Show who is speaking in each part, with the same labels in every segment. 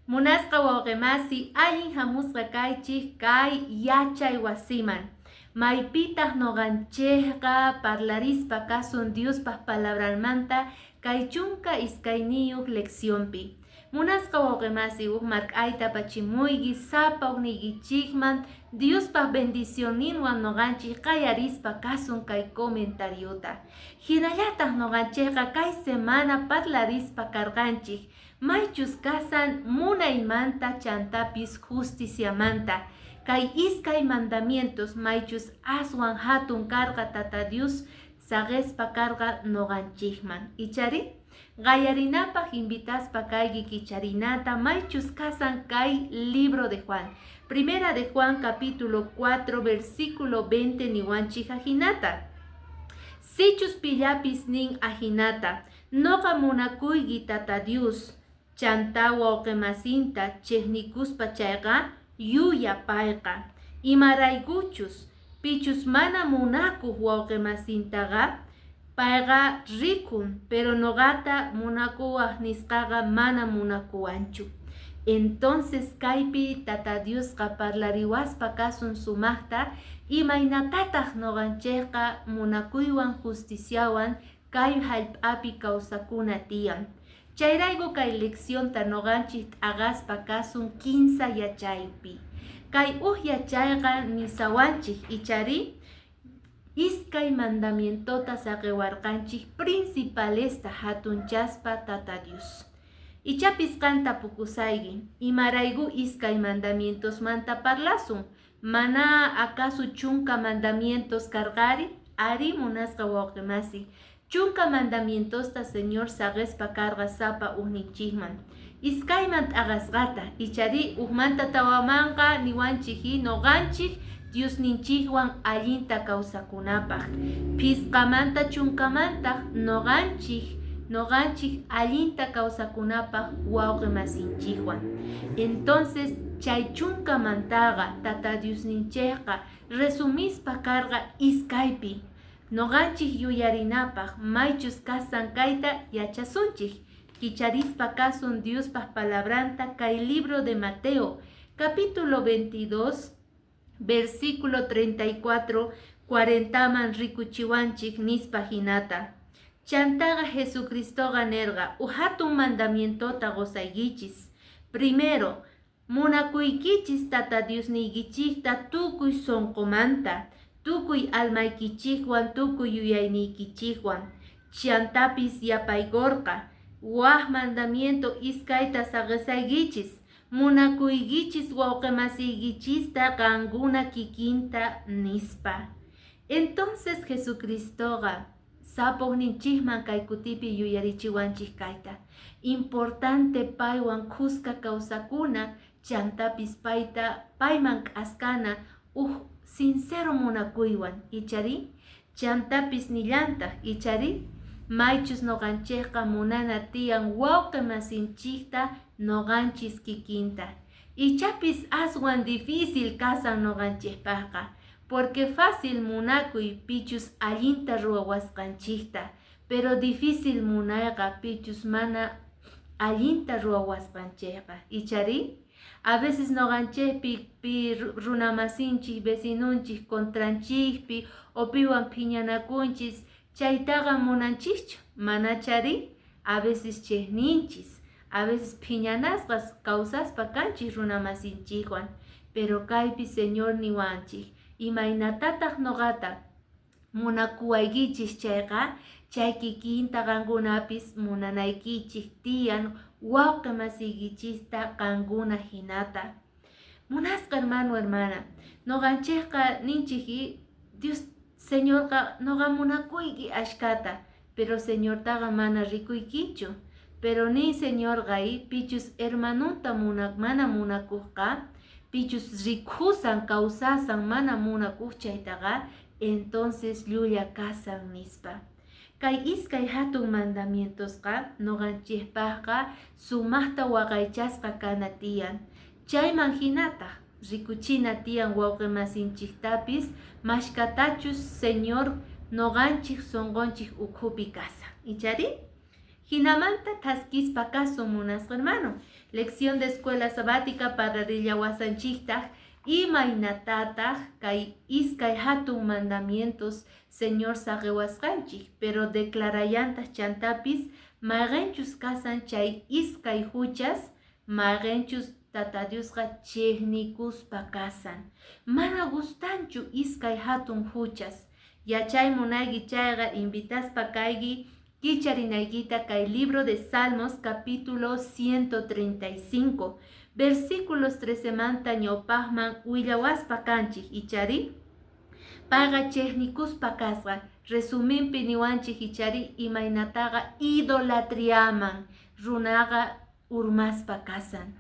Speaker 1: Munasqa wawqimasi, allin hamusqa kaychik kay yachay wasiman. Maypitaq noqanchikqa parlarispa kasun Diospa palabranmanta kay 12 leccionpi. Munasqa wawqimasi, huk mark'ayta apachimuyki sapa uqniykichikman Diospa bendicionninwan noqanchik qayarispa kasun kay comentariota. Hinallataq noqanchikqa kay semana parlarispa karqanchik maychus kasan munaymanta chantapis justiciamanta. Kay iskay mandamientos maychus aswan hatun karqa Tata Dios saqespa karqa noqanchikman. Ichari? Qallarinapaq invitaspa kayki kicharinata maychus kasan kay libro de Juan. Primera de Juan capítulo 4 versículo 20 niwanchik ajinata. Sichus pillapis nin ajinata, noqa munakuyki Tata Dios, chanta wawqimasinta chiqnikuspa chayqa yuya payqa. Imaraykuchus pichus mana munakuq wawqimasintaqa payqa rikun, pero noqata munakuwaq nisqaqa mana munakuwanchu. Entonces kaypi Tata Diosqa parlariwaspa kasun sumaqta imaynatataq noqanchikqa munakuywan justiciawan kay hallp'api kawsakuna tiyan. Chayrayku kay leccionta noqanchik t'aqaspa kasun kinsa yachaypi. Kay uj yachayqa nisawanchik ichari iskay mandamientota saqiwarqanchik principalesta hatunchaspa Tata Dios. Ichapis qan tapukusayki, imarayku iskay mandamientosmanta parlasun? Mana acaso chunka mandamientos karqari? Ari munasqa wawqimasi. Chunka mandamientosta Señor saqespa karqa sapa ujninchikman. Iskayman t'aqasqata, ichari ujmanta tawamanqa niwanchik noqanchik Diosninchikwan allinta kawsakunapaq. Phisqamanta chunkamantaq noqanchik allinta kawsakunapaq wawqimasinchikwan. Entonces chay chunkamantaqa Tata Diosninchikqa resumispa karqa iskaypi. Noqanchik yuyarinapaq maychus kasan kayta yachasunchik. Kicharispa kasun Diospa palabranta kay libro de Mateo, capítulo 22, versículo 34, 40man rikuchiwanchik nispa hinata. Chantaqa Jesucristoqa nerqa uj hatun mandamientota qusaykichis. Primero, munakuykichis Tata Diosniykichikta tukuy sunqumanta, tukuy almaykichikwan, tukuy yuyayniykichikwan. Chantapis yapaykurqa, waj mandamiento iskayta saqisaykichis, munakuykichis wawqimasiykichista qankuna kikinta nispa. Entonces Jesucristoqa sapuqninchikman kay kutipi yuyarichiwanchik kayta. Importante paywan khuska kawsakuna, chantapis payta payman k'askana uj sincero munakuywan, ichari? Chantapis nillantaq, ichari? Maychus noqanchikqa munana tiyan wawqimasinchikta noqanchis kikinta. Ichapis aswan difícil kasan noqanchikpaqqa, porque fácil munakuy pichus allinta ruwawasqanchikta, pero difícil munayqa pichus mana allinta ruwawasqanchikqa. Ichari? A veces noqanchikpi pi runamasinchik, vecinunchik contranchikpi o piwan phiñanakunchis, chaytaqa munanchikchu, manachari? A veces chiqninchis, a veces phiñanasqas kawsaspa kanchik runamasinchikwan, pero kaypi Señor niwanchik, imaynatataq noqata munakuwaykichik chayqa, chay kikinta qankunapis munanaykichik tiyan wawqimasiykichista qankuna hinata. Munasqa hermano, hermana, noqanchikqa ninchik Dios Señorqa noqa munakuyki ashkata, pero Señortaqa mana rikuykichu. Pero nin Señorqa pichus hermanunta mana munakuqqa, pichus rikusan kawsasan mana munakuq chaytaqa, entonces llulla kasan nispa. Kay iskay hatun mandamientosqa noqanchikpaqqa sumaqta waqaychasqa kana tiyan. Chayman hinataq rikuchina tiyan wawqimasinchiktapis mashkatachus Señor noqanchik sunqunchik ukhupi kasan. Ichari? Hinamanta thaskispa kasun, munasqa hermano. Lección de escuela sabática parlarillawasqanchiktaq imaynatataq kay iskay hatun mandamientos Señor saqiwasqanchik, pero declarayantaq chantapis mayqinchus kasan chay iskay huchas mayqinchus Tata Diosqa chiqnikuspa kasan. Mana gustanchu iskay hatun huchas. Yachay munayki chayqa invitaspa kayki kicharinaykita kay libro de Salmos capítulo 135 versículos 13 manta ñawpaqman willawaspa kanchik, ichari? Payqa chiqnikuspa kasqa. Resuminpi niwanchik, ichari, imaynataqa idolatriaman runaqa urmaspa kasan.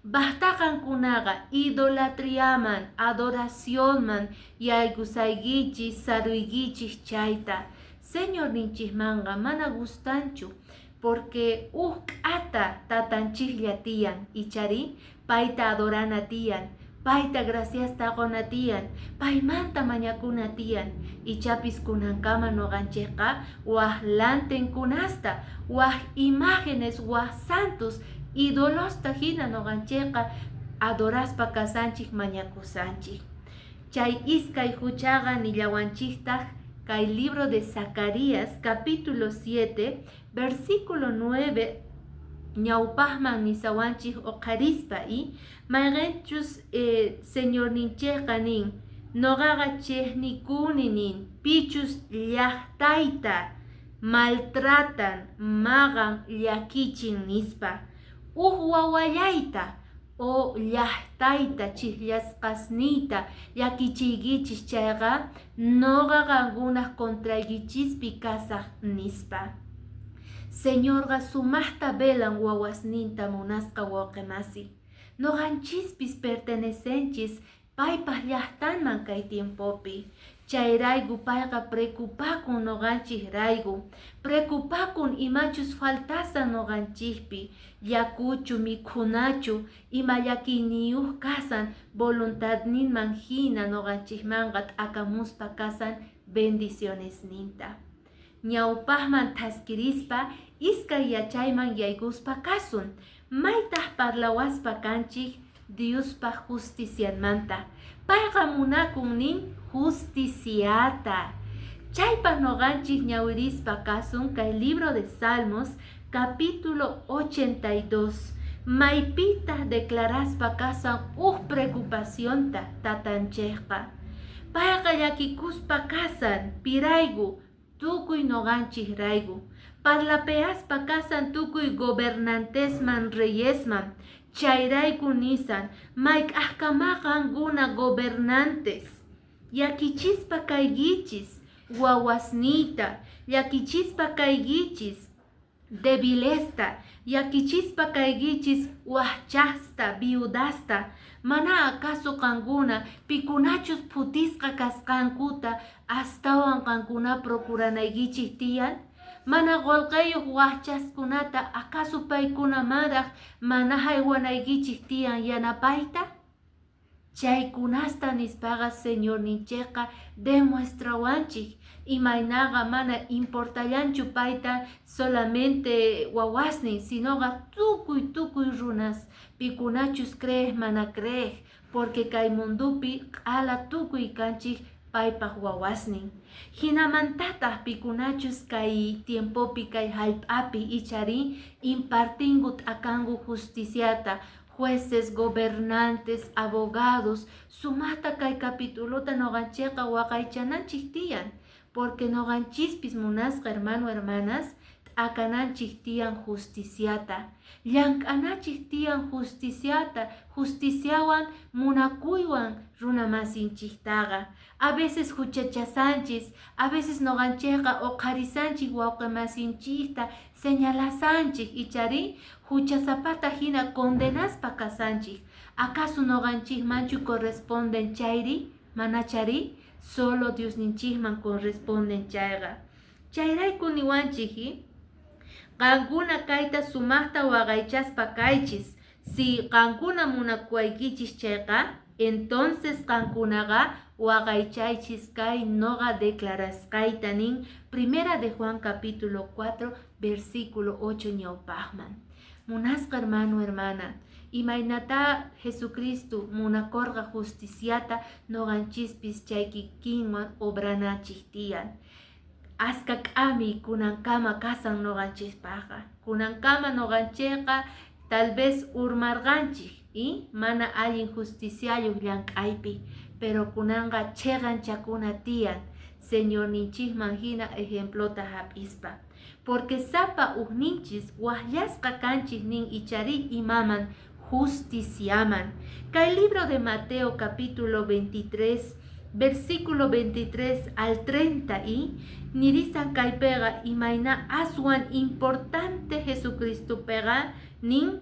Speaker 1: Baqtaqankunaqa idolatriaman, adoracionman yaykusaykichis, saruykichis chayta. Señorninchikmanqa mana gustanchu, porque huk k'ata tatanchiklla tiyan, ichari? Payta adorana tiyan, payta graciasta quna tiyan, paymanta mañakuna tiyan. Ichapis kunankama nuqanchikqa wak lantinkunasta, wak imágenes, wak santos, idolosta hina nuqanchikqa adoraspa kasanchik, mañakusanchik. Chay iskay huchaqa nillawanchiktaq kay libro de Zacarías capítulo 7 versículo 9 ñawpaqman nisawanchik uqharispa y mayqinchus Señorninchikqa nin, nuqaqa chiqnikuni nin pichus llaqtayta maltratan, maqan, llakichin nispa. Huk wawallayta o llaqtayta chiqllasqasniyta llakichiykichis chayqa nuqa qankunaq contraykichispi kasaq nispa. Señorqa sumaqta velan wawasninta, munasqa wawqimasi. Nuqanchispis pertenecenchis paypaq llaqtanman kay tiempopi. Chayrayku payqa preocupakun nuqanchik rayku. Preocupakun imachus faltasan nuqanchikpi. Yakuchu, mikhunachu, ima llakiyniyuq kasan voluntadninman hina nuqanchikmanqa t'akamuspa kasan bendicionesninta. Ñawpaqman thaskirispa iskay yachayman yaykuspa kasun. Maytaq parlawaspa kanchik Diospaq justicianmanta. Payqa munakun nin justiciata. Chaypaq nuqanchik ñawirispa kasun kay libro de Salmos capítulo 82. Maypitaq declaraspa kasan huk preocupacionta tatanchikqa. Payqa llakikuspa kasan pirayku tukuy nuqanchik rayku. Parlapeaspa kasan tukuy gobernantesman, reyesman. Chayrayku nisan mayk'aqkama qankuna gobernantes. Llakichispa kaykichis wawasniyta, llakichispa kaykichis debilesta, llakichispa kaykichis waqchasta, viudasta. Mana acaso qankuna pikunachus phutisqa kasqankuta astawan qankuna procuranaykichik tiyan? Mana qullqiyuq waqchaskunata acaso paykunamanraq mana haywanaykichik tiyan yanapayta? Chaykunasta nispaqa Señorninchikqa demuestrawanchik imaynaqa mana importallanchu payta solamente wawasnin, sinoqa tukuy tukuy runas pikunachus creej mana creej, porque kay mundupi q'ala tukuy kanchik paypaq wawasnin. Hinamantataq pikunachus kay tiempopi kay hallp'api ichari impartinku t'akanku justiciata, jueces, gobernantes, abogados, sumaqta kay capitulota nuqanchikqa waqaychananchik tiyan, porque nuqanchispis munasqa hermano, hermanas, t'akananchik tiyan justiciata, llank'anachik tiyan justiciata, justiciawan munakuywan runamasinchiktaqa. A veces huchachasanchis, a veces nuqanchikqa uqharisanchik wawqimasinchikta, señalasanchik, ichari huchasapata hina condenaspa kasanchik. ¿Acaso nuqanchikmanchu corresponden chayri? Manachari? Solo Diosninchikman corresponden chayqa. Chayrayku niwanchik, qankuna kayta sumaqta waqaychaspa kaychis. Si qankuna munakuwaykichis chayqa, entonces qankunaqa waqaychaychis kay noqa declarasqayta nin Primera de Juan capítulo 4 versículo 8 ñawpaqman. Munasqa hermano, hermana, imaynata Jesucristo munakorqa justiciata noqanchispis chay kikinwan obranachik tiyan. Aska k'ami kunankama kasan noqanchispaqqa. Kunankama noqanchikqa tal vez urmarqanchik y mana allin justiciayuq llank'aypi, pero kunanqa chiqanchakuna tiyan Señorninchikman hina ejemplota hap'ispa. Porque sapa ujninchis waqllasqa kanchik nin ichari imaman justiciaman. Kay libro de Mateo capítulo 23 versículo 23 al 30 y nirisan kaypiqa imayna aswan importante Jesucristo pega nin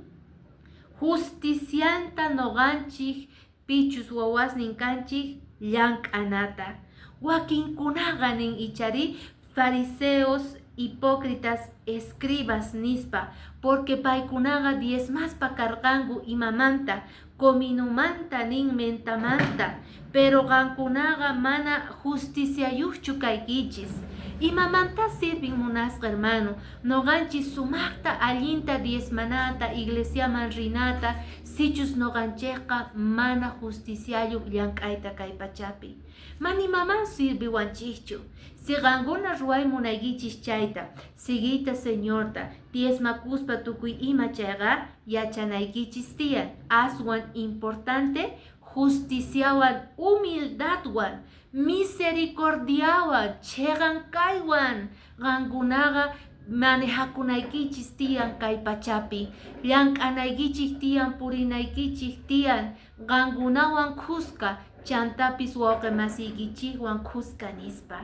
Speaker 1: justicianta noqanchik pichus wawasnin kanchik llank'anata. Wakinkunaqa nin ichari fariseos, hipócritas, escribas nispa, porque paykunaqa diezmaspa karqanku imamanta, cominumanta nin mentamanta, pero qankunaqa mana justiciayuqchu kaykichis. Imamanta sirvin munasqa hermano, noqanchis sumaqta allinta diezmanata, iglesiaman rinata, sichus noqanchikqa mana justiciayuq llank'ayta kay pachapi. Manimaman sirviwanchikchu. Si qankuna ruway munaykichis chayta, siguiyta Señorta, diezmakuspa tukuy ima chayqa yachanaykichis tiyan. Aswan importante justiciawan, humildadwan, misericordiawan, chiqan kaywan qankunaqa manejakunaykichis tiyan kay pachapi. Llank'anaykichik tiyan, purinaykichik tiyan, qankunawan khuska, chantapis wawqi masiykichikwan khuska nispa.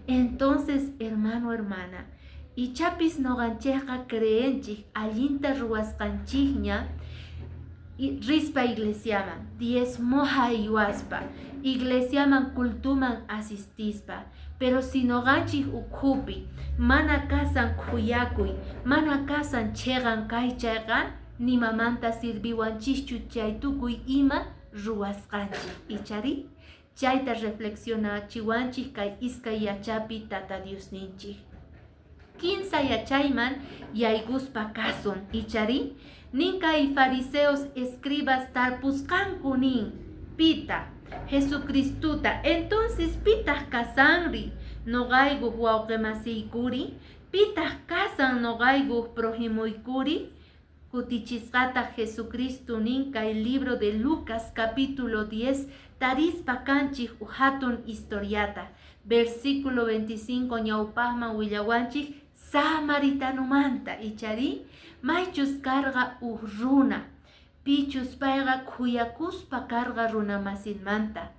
Speaker 1: Entonces, hermano, hermana, ichapis noqanchikqa creenchik allinta ruwasqanchikña rispa iglesiaman, diezmo haywaspa, iglesiaman cultuman asistispa, pero si noqanchik ukhupi mana kasan khuyakuy, mana kasan chiqan kay chayqa, nimamanta sirviwanchischu chay tukuy ima ruwasqanchik. Ichari chayta reflexionachiwanchik kay iskay yachapi Tata Diosninchik. Kinsa yachayman yaykuspa kasun ichari nin kay fariseos, escribas tarpusqanku nin pita Jesucristuta. Entonces pitaq kasanri noqaykuq wawqi masiykuri, pitaq kasan noqaykuq projimoykuri? Kutichisqataq Jesucristo nin kay libro de Lucas capítulo 10 tarispa kanchik hatun historiata. Versículo 25 ñawpaqman willawanchik samaritanumanta ichari maychus karqa uj runa pichus payqa khuyakuspa karqa runa masinmanta.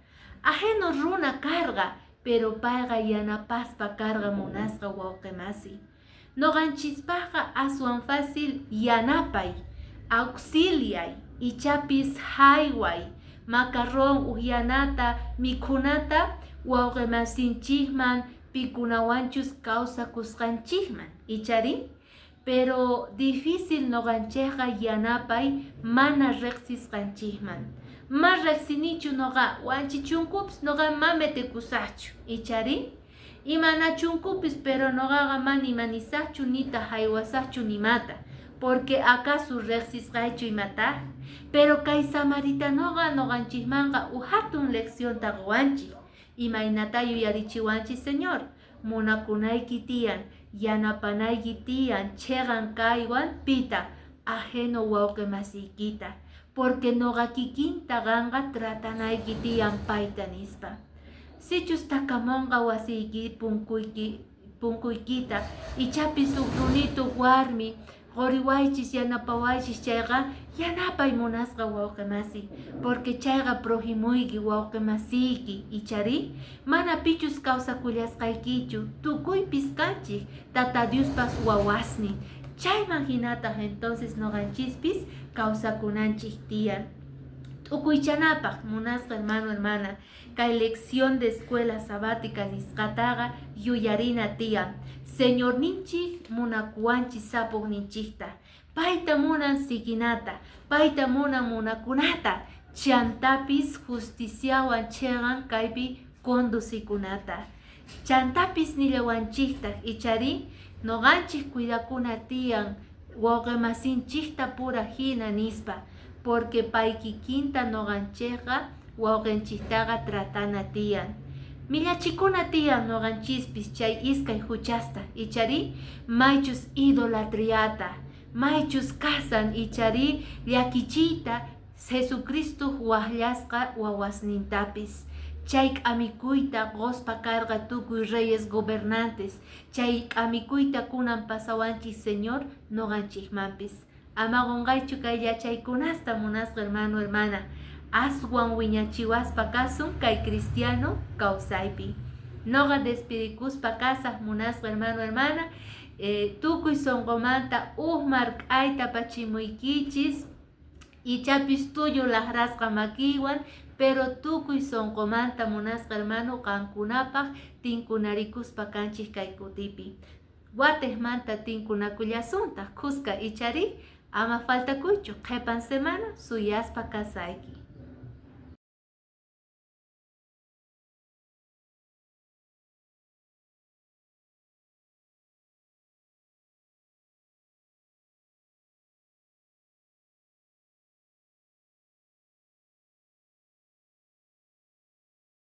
Speaker 1: Ajeno runa karqa, pero payqa yanapaspa karqa munasqa wawqi masi. Noqanchispaqqa aswan fácil yanapay, auxiliay, ichapis hayway, macarrón uhyanata, mikhunata wawqi masinchikman pikunawanchus kawsakusqanchikman ichari. Pero difícil noqanchikqa yanapay mana riqsisqanchikman. Ma riqsinichu noqa wanchichunkupis noqa ma metikusaqchu ichari. Imanachunkupis pero noqaqa mana imanisaqchu nita haywasaqchu nimata, porque acaso riqsisqaychu imataq. Pero kay samaritanoqa noqanchikmanqa uj hatun leccionta quwanchik. Imaynata yuyarichiwanchik Señor, munakunayki tiyan, yanapanayki tiyan, chiqan kaywan pita ajeno wawqi masiykita, porque noqa kikinta qanqa tratanayki tiyan payta nispa. Sichus takamunqa wasiyki punkuyki punkuykita ichapis huk runito warmi quriwaychis yanapawaychis chayqa yanapay munasqa wawqi masi, porque chayqa projimuyki wawqi masiyki ichari mana pichus kawsakullasqaykichu tukuypis kanchik Tata Diospas wawasnin. Chayman hinataq entonces noqanchispis kawsakunanchik tiyan. T'ukuychanapaq munasqa hermano, hermana, kay lección de escuela sabática nisqataqa yuyarina tiyan. Señorninchik munakuwanchik sapuqninchikta. Payta munan siginata, payta munan munakunata, chantapis justiciawan cheqan kaypi conducikunata. Chantapis nillawanchiktaq ichari noqanchik cuidakuna tiyan wawqimasinchikta pura hina nispa, porque pay kikinta noqanchikqa wawqinchiktaqa tratana tiyan. Millachikuna tiyan noqanchispis chay iskay huchasta, ichari maychus idolatriata, maychus kasan ichari llakichiyta Jesucristo waqllasqa wawasnintapis. Chay k'amikuyta qospa karqa tukuy reyes gobernantes, chay k'amikuyta kunan pasawanchik Señor noqanchikmanpis. Ama qonqaychu kay yachaykunasta munasqa hermano hermana, aswan wiñachiwaspa kasun kay cristiano kawsaypi. Noqa despedikuspa kasaq munasqa hermano hermana, tukuy sonqomanta uj mark'ayta pachimuykichis, ichapis tullu laqrasqa makiywan, pero tukuy sonqomanta munasqa hermano qankunapaq tinkunarikuspa kanchik kay kutipi. Watejmanta tinkunakullasuntaq kuska ichari ama faltakuychu qhipan semana suyaspa kasayki.